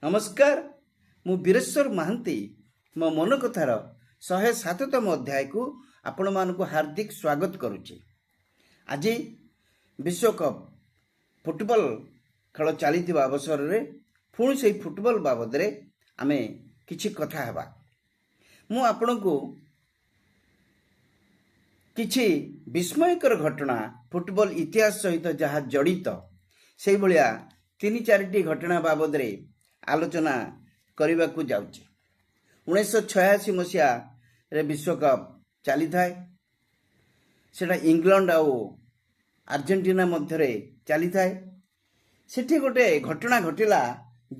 ନମସ୍କାର, ମୁଁ ବୀରେଶ୍ୱର ମହାନ୍ତି ମୋ ମନ କଥାର 107ତମ ଅଧ୍ୟାୟକୁ ଆପଣମାନଙ୍କୁ ହାର୍ଦ୍ଦିକ ସ୍ୱାଗତ କରୁଛି। ଆଜି ବିଶ୍ୱକପ୍ ଫୁଟବଲ ଖେଳ ଚାଲିଥିବା ଅବସରରେ ପୁଣି ସେଇ ଫୁଟବଲ ବାବଦରେ ଆମେ କିଛି କଥା ହେବା। ମୁଁ ଆପଣଙ୍କୁ କିଛି ବିସ୍ମୟକର ଘଟଣା, ଫୁଟବଲ ଇତିହାସ ସହିତ ଯାହା ଜଡ଼ିତ, ସେଇଭଳିଆ ତିନି ଚାରିଟି ଘଟଣା ବାବଦରେ ଆଲୋଚନା କରିବାକୁ ଯାଉଛି। 1986 ମସିହାରେ ବିଶ୍ୱକପ୍ ଚାଲିଥାଏ। ସେଟା ଇଂଲଣ୍ଡ ଆଉ ଆର୍ଜେଣ୍ଟିନା ମଧ୍ୟରେ ଚାଲିଥାଏ। ସେଠି ଗୋଟେ ଘଟଣା ଘଟିଲା,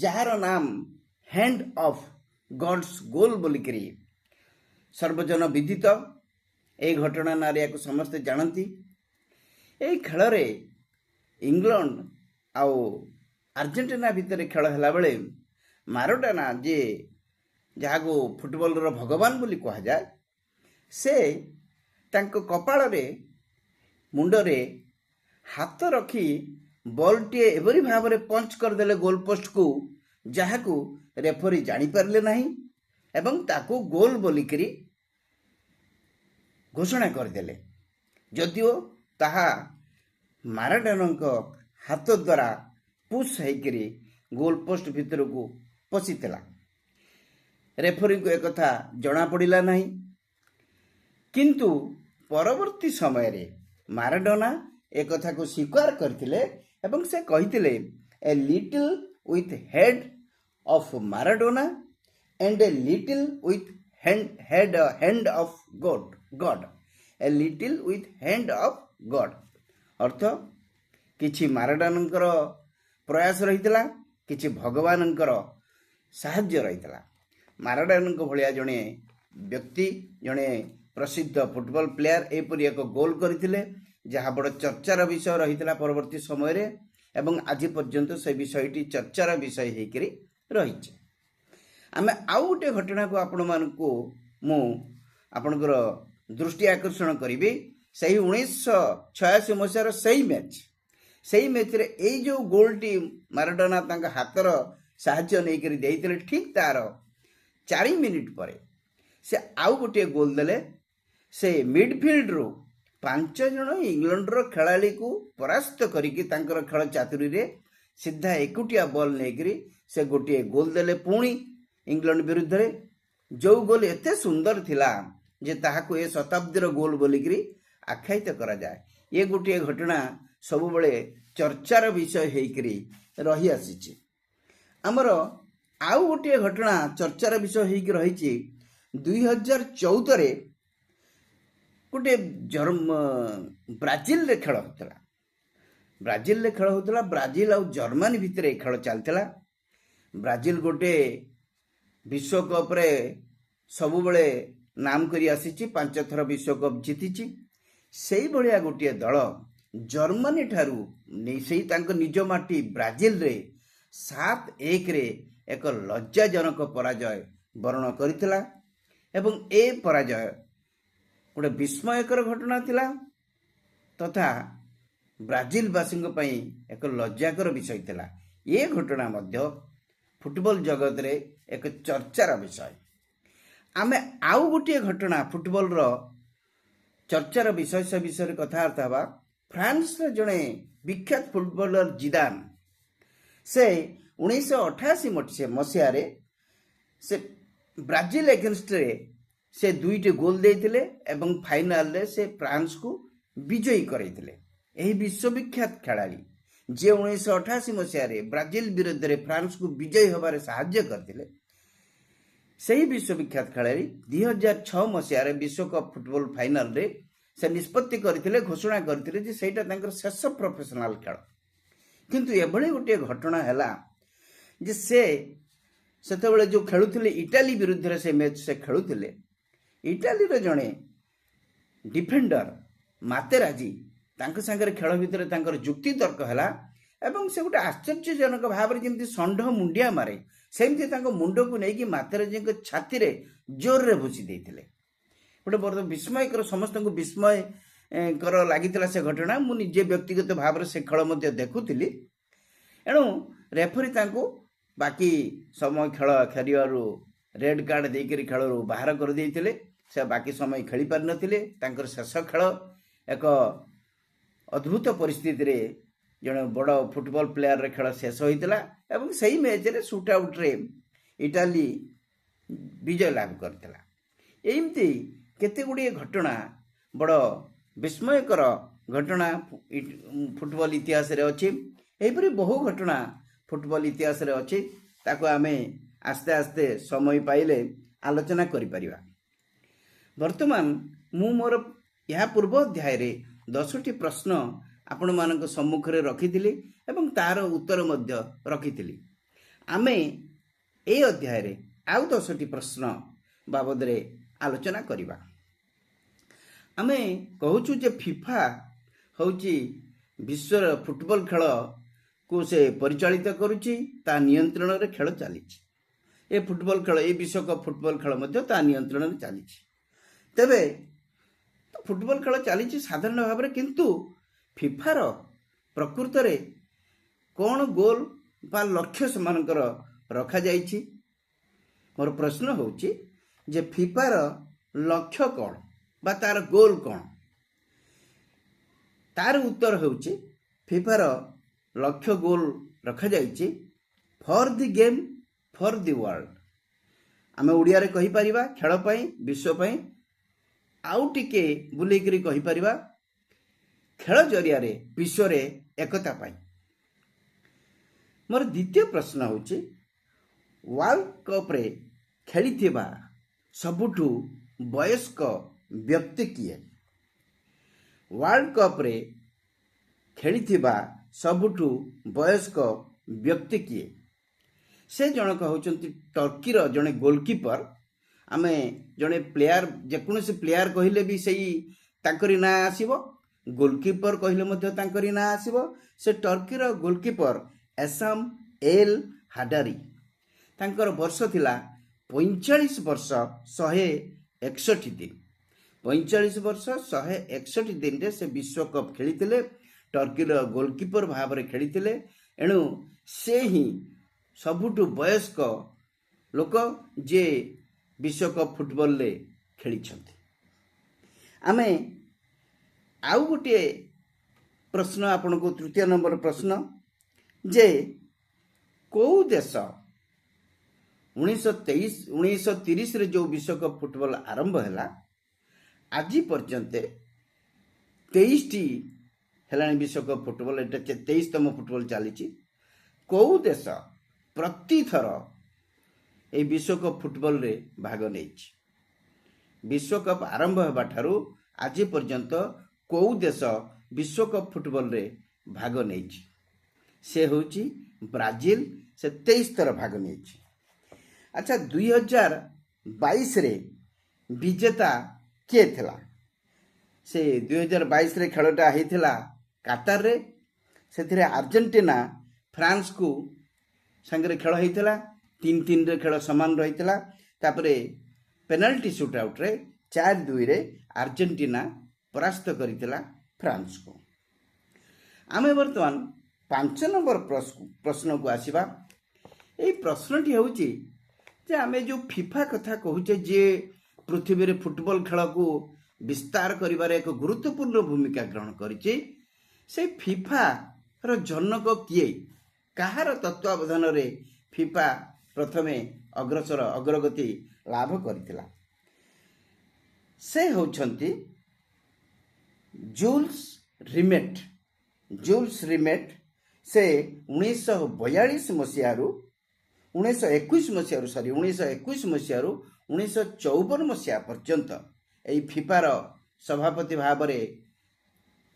ଯାହାର ନାମ ହ୍ୟାଣ୍ଡ ଅଫ୍ ଗଡ୍ସ ଗୋଲ୍ ବୋଲିକିରି ସର୍ବଜନ ବିଦିତ। ଏହି ଘଟଣା ନାଁରେ ୟାକୁ ସମସ୍ତେ ଜାଣନ୍ତି। ଏହି ଖେଳରେ ଇଂଲଣ୍ଡ ଆଉ ଆର୍ଜେଣ୍ଟିନା ଭିତରେ ଖେଳ ହେଲାବେଳେ ମାରାଡୋନା, ଯିଏ ଯାହାକୁ ଫୁଟବଲର ଭଗବାନ ବୋଲି କୁହାଯାଏ, ସେ ତାଙ୍କ କପାଳରେ, ମୁଣ୍ଡରେ ହାତ ରଖି ବଲ୍ଟିଏ ଏପରି ଭାବରେ ପଞ୍ଚ କରିଦେଲେ ଗୋଲ ପୋଷ୍ଟକୁ, ଯାହାକୁ ରେଫରି ଜାଣିପାରିଲେ ନାହିଁ ଏବଂ ତାକୁ ଗୋଲ ବୋଲିକିରି ଘୋଷଣା କରିଦେଲେ, ଯଦିଓ ତାହା ମାରାଡୋନାଙ୍କ ହାତ ଦ୍ୱାରା ପୁସ୍ ହେଇକିରି ଗୋଲ ପୋଷ୍ଟ ଭିତରକୁ ପଶିଥିଲା। ରେଫରିଙ୍କୁ ଏକଥା ଜଣାପଡ଼ିଲା ନାହିଁ। କିନ୍ତୁ ପରବର୍ତ୍ତୀ ସମୟରେ ମାରାଡୋନା ଏକଥାକୁ ସ୍ୱୀକାର କରିଥିଲେ ଏବଂ ସେ କହିଥିଲେ, "A little with head of Maradona and a little with hand of God, a little with hand of God." ଅର୍ଥ, କିଛି ମାରାଡୋନାଙ୍କର ପ୍ରୟାସ ରହିଥିଲା, କିଛି ଭଗବାନଙ୍କର ସାହାଯ୍ୟ ରହିଥିଲା। ମାରାଡୋନାଙ୍କ ଭଳିଆ ଜଣେ ବ୍ୟକ୍ତି, ଜଣେ ପ୍ରସିଦ୍ଧ ଫୁଟବଲ ପ୍ଲେୟାର ଏପରି ଏକ ଗୋଲ କରିଥିଲେ, ଯାହା ବଡ଼ ଚର୍ଚ୍ଚାର ବିଷୟ ରହିଥିଲା ପରବର୍ତ୍ତୀ ସମୟରେ ଏବଂ ଆଜି ପର୍ଯ୍ୟନ୍ତ ସେ ବିଷୟଟି ଚର୍ଚ୍ଚାର ବିଷୟ ହେଇକରି ରହିଛି। ଆମେ ଆଉ ଗୋଟିଏ ଘଟଣାକୁ ଆପଣମାନଙ୍କୁ ମୁଁ ଆପଣଙ୍କର ଦୃଷ୍ଟି ଆକର୍ଷଣ କରିବି। ସେହି 1986 ମସିହାର ସେଇ ମ୍ୟାଚ୍, ସେଇ ମ୍ୟାଚ୍ରେ ଏଇ ଯେଉଁ ଗୋଲଟି ମାରାଡୋନା ତାଙ୍କ ହାତର ସାହାଯ୍ୟ ନେଇକରି ଦେଇଥିଲେ, ଠିକ୍ ତାର 4 ମିନିଟ୍ ପରେ ସେ ଆଉ ଗୋଟିଏ ଗୋଲ ଦେଲେ। ସେ ମିଡଫିଲ୍ଡରୁ ପାଞ୍ଚ ଜଣ ଇଂଲଣ୍ଡର ଖେଳାଳିକୁ ପରାସ୍ତ କରିକି ତାଙ୍କର ଖେଳ ଚାତୁରୀରେ ସିଧା ଏକୁଟିଆ ବଲ୍ ନେଇକରି ସେ ଗୋଟିଏ ଗୋଲ ଦେଲେ ପୁଣି ଇଂଲଣ୍ଡ ବିରୁଦ୍ଧରେ, ଯେଉଁ ଗୋଲ ଏତେ ସୁନ୍ଦର ଥିଲା ଯେ ତାହାକୁ ଏ ଶତାବ୍ଦୀର ଗୋଲ ବୋଲିକିରି ଆଖ୍ୟାୟିତ କରାଯାଏ। ଏ ଗୋଟିଏ ଘଟଣା ସବୁବେଳେ ଚର୍ଚ୍ଚାର ବିଷୟ ହେଇକରି ରହିଆସିଛି। ଆମର ଆଉ ଗୋଟିଏ ଘଟଣା ଚର୍ଚ୍ଚାର ବିଷୟ ହେଇକି ରହିଛି। 2014ରେ ଗୋଟିଏ ବ୍ରାଜିଲରେ ଖେଳ ହେଉଥିଲା। ବ୍ରାଜିଲରେ ଖେଳ ହେଉଥିଲା। ବ୍ରାଜିଲ ଆଉ ଜର୍ମାନୀ ଭିତରେ ଏ ଖେଳ ଚାଲିଥିଲା। ବ୍ରାଜିଲ ଗୋଟେ ବିଶ୍ୱକପରେ ସବୁବେଳେ ନାମ କରି ଆସିଛି, ପାଞ୍ଚ ଥର ବିଶ୍ୱକପ୍ ଜିତିଛି। ସେଇଭଳିଆ ଗୋଟିଏ ଦଳ ଜର୍ମାନୀ ଠାରୁ ସେଇ ତାଙ୍କ ନିଜ ମାଟି ବ୍ରାଜିଲରେ 7-1ରେ ଏକ ଲଜ୍ଜାଜନକ ପରାଜୟ ବରଣ କରିଥିଲା ଏବଂ ଏ ପରାଜୟ ଗୋଟେ ବିସ୍ମୟକର ଘଟଣା ଥିଲା ତଥା ବ୍ରାଜିଲବାସୀଙ୍କ ପାଇଁ ଏକ ଲଜ୍ଜାକର ବିଷୟ ଥିଲା। ଏ ଘଟଣା ମଧ୍ୟ ଫୁଟବଲ ଜଗତରେ ଏକ ଚର୍ଚ୍ଚାର ବିଷୟ। ଆମେ ଆଉ ଗୋଟିଏ ଘଟଣା, ଫୁଟବଲର ଚର୍ଚ୍ଚାର ବିଷୟ, ସେ ବିଷୟରେ କଥାବାର୍ତ୍ତା ହେବା। ଫ୍ରାନ୍ସର ଜଣେ ବିଖ୍ୟାତ ଫୁଟବଲର ଜିଦାନ, ସେ 1988 ମସିହାରେ ସେ ବ୍ରାଜିଲ ଏଗେନଷ୍ଟରେ ସେ ଦୁଇଟି ଗୋଲ ଦେଇଥିଲେ ଏବଂ ଫାଇନାଲରେ ସେ ଫ୍ରାନ୍ସକୁ ବିଜୟୀ କରାଇଥିଲେ। ଏହି ବିଶ୍ୱବିଖ୍ୟାତ ଖେଳାଳି, ଯିଏ 1988 ମସିହାରେ ବ୍ରାଜିଲ ବିରୁଦ୍ଧରେ ଫ୍ରାନ୍ସକୁ ବିଜୟୀ ହେବାରେ ସାହାଯ୍ୟ କରିଥିଲେ, ସେହି ବିଶ୍ୱବିଖ୍ୟାତ ଖେଳାଳି 2006 ମସିହାରେ ବିଶ୍ୱକପ୍ ଫୁଟବଲ ଫାଇନାଲରେ ସେ ନିଷ୍ପତ୍ତି କରିଥିଲେ, ଘୋଷଣା କରିଥିଲେ ଯେ ସେଇଟା ତାଙ୍କର ଶେଷ ପ୍ରଫେସନାଲ ଖେଳ। କିନ୍ତୁ ଏଭଳି ଗୋଟିଏ ଘଟଣା ହେଲା ଯେ ସେ ସେତେବେଳେ ଯେଉଁ ଖେଳୁଥିଲେ, ଇଟାଲୀ ବିରୁଦ୍ଧରେ ସେ ମ୍ୟାଚ୍ ସେ ଖେଳୁଥିଲେ, ଇଟାଲୀର ଜଣେ ଡିଫେଣ୍ଡର ମାତେରାଜି ତାଙ୍କ ସାଙ୍ଗରେ ଖେଳ ଭିତରେ ତାଙ୍କର ଯୁକ୍ତିତର୍କ ହେଲା ଏବଂ ସେ ଗୋଟେ ଆଶ୍ଚର୍ଯ୍ୟଜନକ ଭାବରେ, ଯେମିତି ଷଣ୍ଢ ମୁଣ୍ଡିଆ ମାରେ, ସେମିତି ତାଙ୍କ ମୁଣ୍ଡକୁ ନେଇକି ମାତେରାଜିଙ୍କ ଛାତିରେ ଜୋରରେ ଭୁସି ଦେଇଥିଲେ। ଗୋଟେ ବଡ଼ ବିସ୍ମୟକର, ସମସ୍ତଙ୍କୁ ବିସ୍ମୟକର ଲାଗିଥିଲା ସେ ଘଟଣା। ମୁଁ ନିଜେ ବ୍ୟକ୍ତିଗତ ଭାବରେ ସେ ଖେଳ ମଧ୍ୟ ଦେଖୁଥିଲି। ଏଣୁ ରେଫରି ତାଙ୍କୁ ବାକି ସମୟ ଖେଳ ଖେଳିବାରୁ ରେଡ୍ କାର୍ଡ଼ ଦେଇକରି ଖେଳରୁ ବାହାର କରିଦେଇଥିଲେ। ସେ ବାକି ସମୟ ଖେଳି ପାରିନଥିଲେ। ତାଙ୍କର ଶେଷ ଖେଳ ଏକ ଅଦ୍ଭୁତ ପରିସ୍ଥିତିରେ ଜଣେ ବଡ଼ ଫୁଟବଲ ପ୍ଲେୟାରର ଖେଳ ଶେଷ ହୋଇଥିଲା ଏବଂ ସେଇ ମ୍ୟାଚ୍ରେ ସୁଟ୍ ଆଉଟ୍ରେ ଇଟାଲୀ ବିଜୟ ଲାଭ କରିଥିଲା। ଏମିତି କେତେ ଗୁଡ଼ିଏ ଘଟଣା, ବଡ଼ ବିସ୍ମୟକର ଘଟଣା ଫୁଟବଲ ଇତିହାସରେ ଅଛି। ଏହିପରି ବହୁ ଘଟଣା ଫୁଟବଲ ଇତିହାସରେ ଅଛି, ତାକୁ ଆମେ ଆସ୍ତେ ଆସ୍ତେ ସମୟ ପାଇଲେ ଆଲୋଚନା କରିପାରିବା। ବର୍ତ୍ତମାନ ମୁଁ ମୋର ଏହା ପୂର୍ବ ଅଧ୍ୟାୟରେ 10ଟି ପ୍ରଶ୍ନ ଆପଣମାନଙ୍କ ସମ୍ମୁଖରେ ରଖିଥିଲି ଏବଂ ତାର ଉତ୍ତର ମଧ୍ୟ ରଖିଥିଲି। ଆମେ ଏହି ଅଧ୍ୟାୟରେ ଆଉ 10ଟି ପ୍ରଶ୍ନ ବାବଦରେ ଆଲୋଚନା କରିବା। ଆମେ କହୁଛୁ ଯେ ଫିଫା ହେଉଛି ବିଶ୍ୱର ଫୁଟବଲ ଖେଳକୁ ସେ ପରିଚାଳିତ କରୁଛି, ତା ନିୟନ୍ତ୍ରଣରେ ଖେଳ ଚାଲିଛି। ଏ ଫୁଟବଲ ଖେଳ, ଏ ବିଶ୍ୱକପ୍ ଫୁଟବଲ ଖେଳ ମଧ୍ୟ ତା ନିୟନ୍ତ୍ରଣରେ ଚାଲିଛି। ତେବେ ଫୁଟବଲ ଖେଳ ଚାଲିଛି ସାଧାରଣ ଭାବରେ, କିନ୍ତୁ ଫିଫାର ପ୍ରକୃତରେ କ'ଣ ଗୋଲ ବା ଲକ୍ଷ୍ୟ ସେମାନଙ୍କର ରଖାଯାଇଛି? ମୋର ପ୍ରଶ୍ନ ହେଉଛି ଯେ ଫିଫାର ଲକ୍ଷ୍ୟ କ'ଣ ବା ତାର ଗୋଲ କ'ଣ? ତାର ଉତ୍ତର ହେଉଛି, ଫିଫାର ଲକ୍ଷ୍ୟ, ଗୋଲ ରଖାଯାଇଛି for the game, for the world। ଆମେ ଓଡ଼ିଆରେ କହିପାରିବା ଖେଳ ପାଇଁ, ବିଶ୍ୱ ପାଇଁ। ଆଉ ଟିକେ ବୁଲେଇକରି କହିପାରିବା ଖେଳ ଜରିଆରେ ବିଶ୍ୱରେ ଏକତା ପାଇଁ। ମୋର ଦ୍ୱିତୀୟ ପ୍ରଶ୍ନ ହେଉଛି, ୱାର୍ଲଡ କପ୍ରେ ଖେଳିଥିବା ସବୁଠୁ ବୟସ୍କ ବ୍ୟକ୍ତି କିଏ? ୱାର୍ଲଡ କପ୍ରେ ଖେଳିଥିବା ସବୁଠୁ ବୟସ୍କ ବ୍ୟକ୍ତି କିଏ? ସେ ଜଣକ ହେଉଛନ୍ତି ଟର୍କିର ଜଣେ ଗୋଲକିପର। ଆମେ ଜଣେ ପ୍ଲେୟାର, ଯେକୌଣସି ପ୍ଲେୟାର କହିଲେ ବି ସେଇ ତାଙ୍କରି ନାଁ ଆସିବ, ଗୋଲକିପର କହିଲେ ମଧ୍ୟ ତାଙ୍କରି ନାଁ ଆସିବ। ସେ ଟର୍କିର ଗୋଲକିପର ଏସାମ ଏଲ୍ ହାଡାରି। ତାଙ୍କର ବର୍ଷ ଥିଲା 45 ବର୍ଷ 161 ଦିନ। 45 ବର୍ଷ 161 ଦିନରେ ସେ ବିଶ୍ୱକପ୍ ଖେଳିଥିଲେ, ଟର୍କିର ଗୋଲକିପର ଭାବରେ ଖେଳିଥିଲେ। ଏଣୁ ସେ ହିଁ ସବୁଠୁ ବୟସ୍କ ଲୋକ ଯିଏ ବିଶ୍ୱକପ୍ ଫୁଟବଲରେ ଖେଳିଛନ୍ତି। ଆମେ ଆଉ ଗୋଟିଏ ପ୍ରଶ୍ନ ଆପଣଙ୍କୁ, ତୃତୀୟ ନମ୍ବର ପ୍ରଶ୍ନ ଯେ କେଉଁ ଦେଶ 1923, 1930ରେ ଯେଉଁ ବିଶ୍ୱକପ୍ ଫୁଟବଲ ଆରମ୍ଭ ହେଲା, ଆଜି ପର୍ଯ୍ୟନ୍ତ 23ଟି ହେଲାଣି ବିଶ୍ୱକପ୍ ଫୁଟବଲ, ଏଇଟା 23ତମ ଫୁଟବଲ ଚାଲିଛି, କେଉଁ ଦେଶ ପ୍ରତିଥର ଏହି ବିଶ୍ୱକପ୍ ଫୁଟବଲରେ ଭାଗ ନେଇଛି? ବିଶ୍ୱକପ୍ ଆରମ୍ଭ ହେବା ଠାରୁ ଆଜି ପର୍ଯ୍ୟନ୍ତ କେଉଁ ଦେଶ ବିଶ୍ୱକପ୍ ଫୁଟବଲରେ ଭାଗ ନେଇଛି? ସେ ହେଉଛି ବ୍ରାଜିଲ। ସେ 23 ଥର ଭାଗ ନେଇଛି। ଆଚ୍ଛା, 2022ରେ ବିଜେତା କିଏ ଥିଲା? ସେ 2022ରେ ଖେଳଟା ହେଇଥିଲା କାତାରରେ। ସେଥିରେ ଆର୍ଜେଣ୍ଟିନା ଫ୍ରାନ୍ସକୁ ସାଙ୍ଗରେ ଖେଳ ହେଇଥିଲା। 3-3ରେ ଖେଳ ସମାନ ରହିଥିଲା। ତାପରେ ପେନାଲ୍ଟି ସୁଟ୍ ଆଉଟ୍ରେ 4-2ରେ ଆର୍ଜେଣ୍ଟିନା ପରାସ୍ତ କରିଥିଲା ଫ୍ରାନ୍ସକୁ। ଆମେ ବର୍ତ୍ତମାନ 5 ନମ୍ବର ପ୍ରଶ୍ନକୁ ଆସିବା। ଏଇ ପ୍ରଶ୍ନଟି ହେଉଛି ଯେ ଆମେ ଯେଉଁ ଫିଫା କଥା କହୁଛେ, ଯିଏ ପୃଥିବୀରେ ଫୁଟବଲ ଖେଳକୁ ବିସ୍ତାର କରିବାରେ ଏକ ଗୁରୁତ୍ୱପୂର୍ଣ୍ଣ ଭୂମିକା ଗ୍ରହଣ କରିଛି, ସେଇ ଫିଫାର ଜନକ କିଏ? କାହାର ତତ୍ତ୍ୱାବଧାନରେ ଫିଫା ପ୍ରଥମେ ଅଗ୍ରସର, ଅଗ୍ରଗତି ଲାଭ କରିଥିଲା? ସେ ହେଉଛନ୍ତି ଜୁଲ୍ସ ରିମେଟ୍। ଜୁଲ୍ସ ରିମେଟ୍, ସେ 1942 ମସିହାରୁ, 1921 ମସିହାରୁ, ସରି, 1921 ମସିହାରୁ 1954 ମସିହା ପର୍ଯ୍ୟନ୍ତ ଏଇ ଫିଫାର ସଭାପତି ଭାବରେ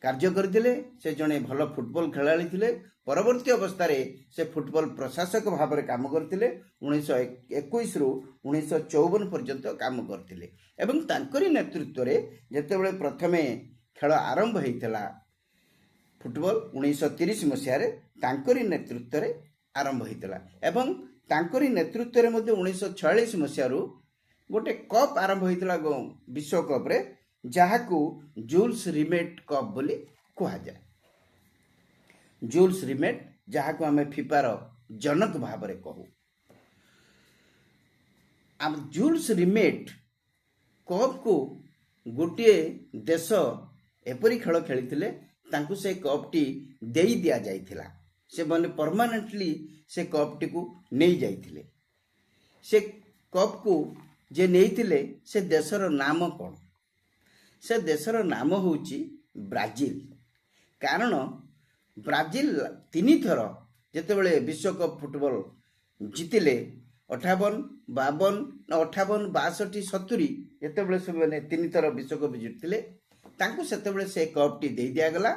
କାର୍ଯ୍ୟ କରିଥିଲେ। ସେ ଜଣେ ଭଲ ଫୁଟବଲ ଖେଳାଳି ଥିଲେ। ପରବର୍ତ୍ତୀ ଅବସ୍ଥାରେ ସେ ଫୁଟବଲ ପ୍ରଶାସକ ଭାବରେ କାମ କରିଥିଲେ। 1921ରୁ 1954 ପର୍ଯ୍ୟନ୍ତ କାମ କରିଥିଲେ ଏବଂ ତାଙ୍କରି ନେତୃତ୍ୱରେ ଯେତେବେଳେ ପ୍ରଥମେ ଖେଳ ଆରମ୍ଭ ହେଇଥିଲା ଫୁଟବଲ 1930 ମସିହାରେ, ତାଙ୍କରି ନେତୃତ୍ୱରେ ଆରମ୍ଭ ହେଇଥିଲା ଏବଂ ତାଙ୍କରି ନେତୃତ୍ୱରେ ମଧ୍ୟ 1946 ମସିହାରୁ ଗୋଟେ କପ୍ ଆରମ୍ଭ ହେଇଥିଲା ବିଶ୍ୱକପ୍ରେ, ଯାହାକୁ ଜୁଲ୍ସ ରିମେଟ୍ କପ୍ ବୋଲି କୁହାଯାଏ। ଜୁଲ୍ସ ରିମେଟ୍, ଯାହାକୁ ଆମେ ଫିଫାର ଜନକ ଭାବରେ କହୁ। ଆମ ଜୁଲ୍ସ ରିମେଟ୍ କପ୍କୁ ଗୋଟିଏ ଦେଶ ଏପରି ଖେଳ ଖେଳିଥିଲେ, ତାଙ୍କୁ ସେ କପ୍ଟି ଦେଇ ଦିଆଯାଇଥିଲା। ସେମାନେ ପରମାନେଣ୍ଟଲି ସେ କପ୍ଟିକୁ ନେଇଯାଇଥିଲେ। ସେ କପ୍କୁ ଯେ ନେଇଥିଲେ, ସେ ଦେଶର ନାମ କ'ଣ? ସେ ଦେଶର ନାମ ହେଉଛି ବ୍ରାଜିଲ। କାରଣ ବ୍ରାଜିଲ ତିନିଥର ଯେତେବେଳେ ବିଶ୍ୱକପ୍ ଫୁଟବଲ ଜିତିଲେ, 58, 52 ନା 58, 62, 70, ଯେତେବେଳେ ସେମାନେ ତିନିଥର ବିଶ୍ୱକପ୍ ଜିତିଥିଲେ, ତାଙ୍କୁ ସେତେବେଳେ ସେ କପ୍ଟି ଦେଇ ଦିଆଗଲା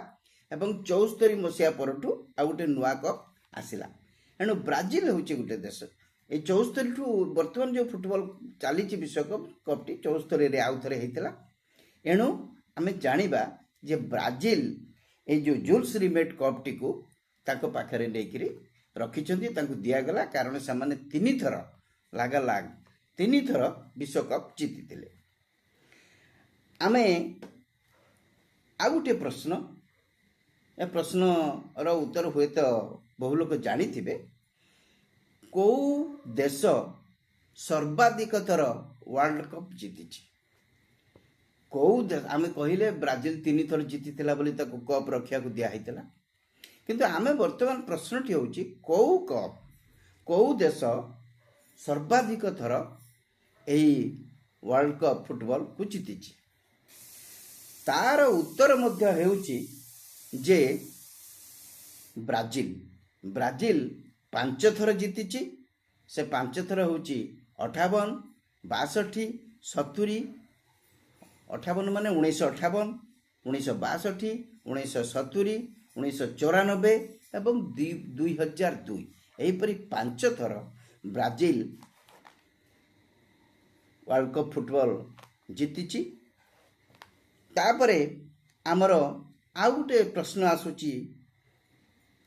ଏବଂ 74 ମସିହା ପରଠୁ ଆଉ ଗୋଟେ ନୂଆ କପ୍ ଆସିଲା। ଏଣୁ ବ୍ରାଜିଲ ହେଉଛି ଗୋଟେ ଦେଶ। ଏଇ 74ଠୁ ବର୍ତ୍ତମାନ ଯେଉଁ ଫୁଟବଲ ଚାଲିଛି ବିଶ୍ୱକପ୍, କପ୍ଟି 74ରେ ଆଉ ଥରେ ହେଇଥିଲା। ଏଣୁ ଆମେ ଜାଣିବା ଯେ ବ୍ରାଜିଲ ଏଇ ଯେଉଁ ଜୁଲ୍ସ ରିମେଟ୍ କପ୍ଟିକୁ ତାଙ୍କ ପାଖରେ ନେଇକରି ରଖିଛନ୍ତି, ତାଙ୍କୁ ଦିଆଗଲା, କାରଣ ସେମାନେ ତିନିଥର ଲାଗାଲାଗ ତିନିଥର ବିଶ୍ୱକପ୍ ଜିତିଥିଲେ। ଆମେ ଆଉ ଗୋଟିଏ ପ୍ରଶ୍ନ, ଏ ପ୍ରଶ୍ନର ଉତ୍ତର ହୁଏତ ବହୁ ଲୋକ ଜାଣିଥିବେ। କେଉଁ ଦେଶ ସର୍ବାଧିକ ଥର ୱାର୍ଲଡ କପ୍ ଜିତିଛି? କେଉଁ ଦେଶ? ଆମେ କହିଲେ ବ୍ରାଜିଲ ତିନିଥର ଜିତିଥିଲା ବୋଲି ତାକୁ କପ୍ ରଖିବାକୁ ଦିଆହେଇଥିଲା। କିନ୍ତୁ ଆମେ ବର୍ତ୍ତମାନ ପ୍ରଶ୍ନଟି ହେଉଛି, କେଉଁ କପ୍, କେଉଁ ଦେଶ ସର୍ବାଧିକ ଥର ଏହି ୱାର୍ଲଡ କପ୍ ଫୁଟବଲକୁ ଜିତିଛି? ତାର ଉତ୍ତର ମଧ୍ୟ ହେଉଛି ଯେ ବ୍ରାଜିଲ। ବ୍ରାଜିଲ ପାଞ୍ଚ ଥର ଜିତିଛି। ସେ ପାଞ୍ଚ ଥର ହେଉଛି 58, 62, 70। 58 ମାନେ 1958, 1962, 1970, 1994 ଏବଂ 2002। ଏହିପରି ପାଞ୍ଚ ଥର ବ୍ରାଜିଲ ୱାର୍ଲଡ କପ୍ ଫୁଟବଲ ଜିତିଛି। ତାପରେ ଆମର ଆଉ ଗୋଟେ ପ୍ରଶ୍ନ ଆସୁଛି।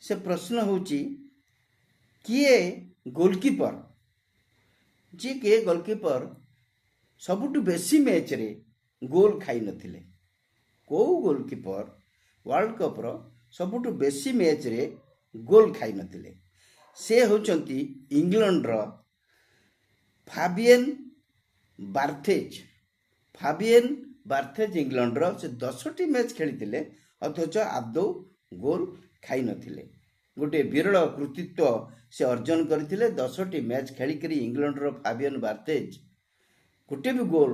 ସେ ପ୍ରଶ୍ନ ହେଉଛି, କିଏ ଗୋଲକିପର, ଯିଏ କିଏ ଗୋଲକିପର ସବୁଠୁ ବେଶୀ ମ୍ୟାଚ୍ରେ ଗୋଲ ଖାଇନଥିଲେ? କେଉଁ ଗୋଲକିପର ୱାର୍ଲଡ କପ୍ର ସବୁଠୁ ବେଶୀ ମ୍ୟାଚ୍ରେ ଗୋଲ ଖାଇନଥିଲେ? ସେ ହେଉଛନ୍ତି ଇଂଲଣ୍ଡର ଫାବିଏନ୍ ବାର୍ଥେଜ୍। ଫାବିଏନ୍ ବାର୍ଥେଜ୍ ଇଂଲଣ୍ଡର, ସେ 10ଟି ମ୍ୟାଚ୍ ଖେଳିଥିଲେ, ଅଥଚ ଆଦୌ ଗୋଲ ଖାଇନଥିଲେ। ଗୋଟିଏ ବିରଳ କୃତିତ୍ୱ ସେ ଅର୍ଜନ କରିଥିଲେ। 10ଟି ମ୍ୟାଚ୍ ଖେଳିକରି ଇଂଲଣ୍ଡର ଫାବିଏନ୍ ବାର୍ଥେଜ୍ ଗୋଟେ ବି ଗୋଲ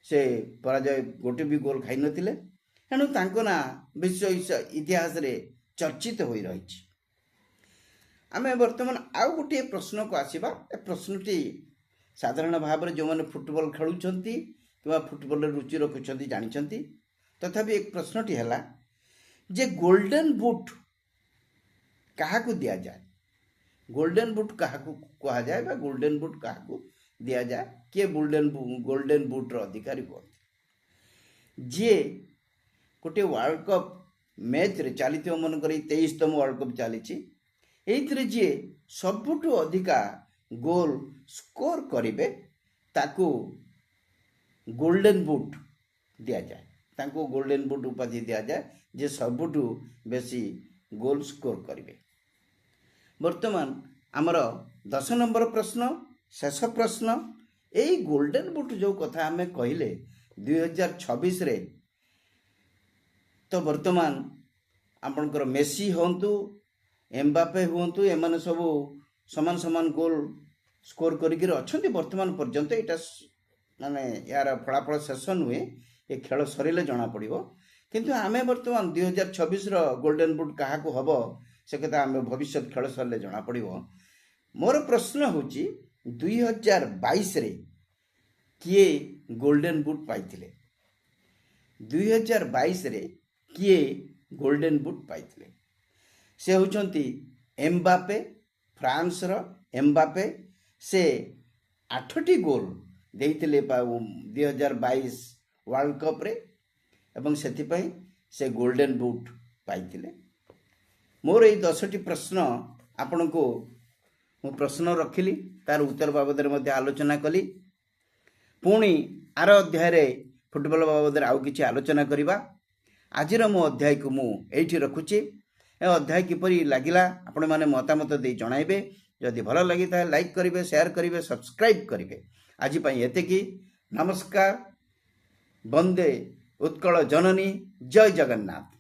ସେ ପରାଜୟ, ଗୋଟେ ବି ଗୋଲ ଖାଇନଥିଲେ। ତେଣୁ ତାଙ୍କ ନାଁ ବିଶ୍ୱ ଇତିହାସରେ ଚର୍ଚ୍ଚିତ ହୋଇ ରହିଛି। ଆମେ ବର୍ତ୍ତମାନ ଆଉ ଗୋଟିଏ ପ୍ରଶ୍ନକୁ ଆସିବା। ଏ ପ୍ରଶ୍ନଟି ସାଧାରଣ ଭାବରେ ଯେଉଁମାନେ ଫୁଟବଲ ଖେଳୁଛନ୍ତି କିମ୍ବା ଫୁଟବଲରେ ରୁଚି ରଖୁଛନ୍ତି ଜାଣିଛନ୍ତି। ତଥାପି ଏକ ପ୍ରଶ୍ନଟି ହେଲା ଯେ ଗୋଲ୍ଡେନ୍ ବୁଟ୍ କାହାକୁ ଦିଆଯାଏ? ଗୋଲ୍ଡେନ୍ ବୁଟ୍ କାହାକୁ କୁହାଯାଏ ବା ଗୋଲ୍ଡେନ୍ ବୁଟ୍ କାହାକୁ ଦିଆଯାଏ? କିଏ ଗୋଲ୍ଡେନ୍ ବୁଟ୍ର ଅଧିକାରୀ ହୁଅନ୍ତି? ଯିଏ ଗୋଟିଏ ୱାର୍ଲଡ କପ୍ ମ୍ୟାଚ୍ରେ ଚାଲିଥିବ, ମନେକର ଏଇ 23ତମ ୱାର୍ଲଡ କପ୍ ଚାଲିଛି, ଏଇଥିରେ ଯିଏ ସବୁଠୁ ଅଧିକା ଗୋଲ ସ୍କୋର କରିବେ, ତାକୁ ଗୋଲ୍ଡେନ୍ ବୁଟ୍ ଦିଆଯାଏ। ତାଙ୍କୁ ଗୋଲ୍ଡେନ୍ ବୁଟ୍ ଉପାଧି ଦିଆଯାଏ, ଯେ ସବୁଠୁ ବେଶୀ ଗୋଲ ସ୍କୋର କରିବେ। ବର୍ତ୍ତମାନ ଆମର 10 ନମ୍ବର ପ୍ରଶ୍ନ, ଶେଷ ପ୍ରଶ୍ନ। ଏଇ ଗୋଲ୍ଡେନ୍ ବୁଟ୍ ଯେଉଁ କଥା ଆମେ କହିଲେ, 2026ରେ ତ ବର୍ତ୍ତମାନ ଆପଣଙ୍କର ମେସି ହୁଅନ୍ତୁ, ଏମ୍ବାପେ ହୁଅନ୍ତୁ, ଏମାନେ ସବୁ ସମାନ ସମାନ ଗୋଲ ସ୍କୋର କରିକିରି ଅଛନ୍ତି ବର୍ତ୍ତମାନ ପର୍ଯ୍ୟନ୍ତ। ଏଇଟା ମାନେ ଏହାର ଫଳାଫଳ ଶେଷ ନୁହେଁ, ଏ ଖେଳ ସରିଲେ ଜଣାପଡ଼ିବ। କିନ୍ତୁ ଆମେ ବର୍ତ୍ତମାନ 2026ର ଗୋଲ୍ଡେନ୍ ବୁଟ୍ କାହାକୁ ହେବ, ସେ କଥା ଆମେ ଭବିଷ୍ୟତ ଖେଳ ସରିଲେ ଜଣାପଡ଼ିବ। ମୋର ପ୍ରଶ୍ନ ହେଉଛି, 2022ରେ କିଏ ଗୋଲ୍ଡେନ୍ ବୁଟ୍ ପାଇଥିଲେ? 2022ରେ କିଏ ଗୋଲ୍ଡେନ୍ ବୁଟ୍ ପାଇଥିଲେ? ସେ ହେଉଛନ୍ତି ଏମ୍ବାପେ, ଫ୍ରାନ୍ସର ଏମ୍ବାପେ। ସେ ଆଠଟି ଗୋଲ ଦେଇଥିଲେ 2022 ୱାର୍ଲଡ କପ୍ରେ ଏବଂ ସେଥିପାଇଁ ସେ ଗୋଲ୍ଡେନ୍ ବୁଟ୍ ପାଇଥିଲେ। ମୋର ଏଇ 10ଟି ପ୍ରଶ୍ନ ଆପଣଙ୍କୁ ମୁଁ ପ୍ରଶ୍ନ ରଖିଲି, ତାର ଉତ୍ତର ବାବଦରେ ମଧ୍ୟ ଆଲୋଚନା କଲି। ପୁଣି ଆର ଅଧ୍ୟାୟରେ ଫୁଟବଲ ବାବଦରେ ଆଉ କିଛି ଆଲୋଚନା କରିବା। ଆଜିର ମୋ ଅଧ୍ୟାୟକୁ ମୁଁ ଏଇଠି ରଖୁଛି ଏ ଅଧ୍ୟାୟ କିପରି ଲାଗିଲା, ଆପଣମାନେ ମତାମତ ଦେଇ ଜଣାଇବେ। ଯଦି ଭଲ ଲାଗିଥାଏ, ଲାଇକ୍ କରିବେ, ସେୟାର କରିବେ, ସବସ୍କ୍ରାଇବ୍ କରିବେ। ଆଜି ପାଇଁ ଏତିକି। ନମସ୍କାର। ବନ୍ଦେ ଉତ୍କଳ ଜନନୀ। ଜୟ ଜଗନ୍ନାଥ।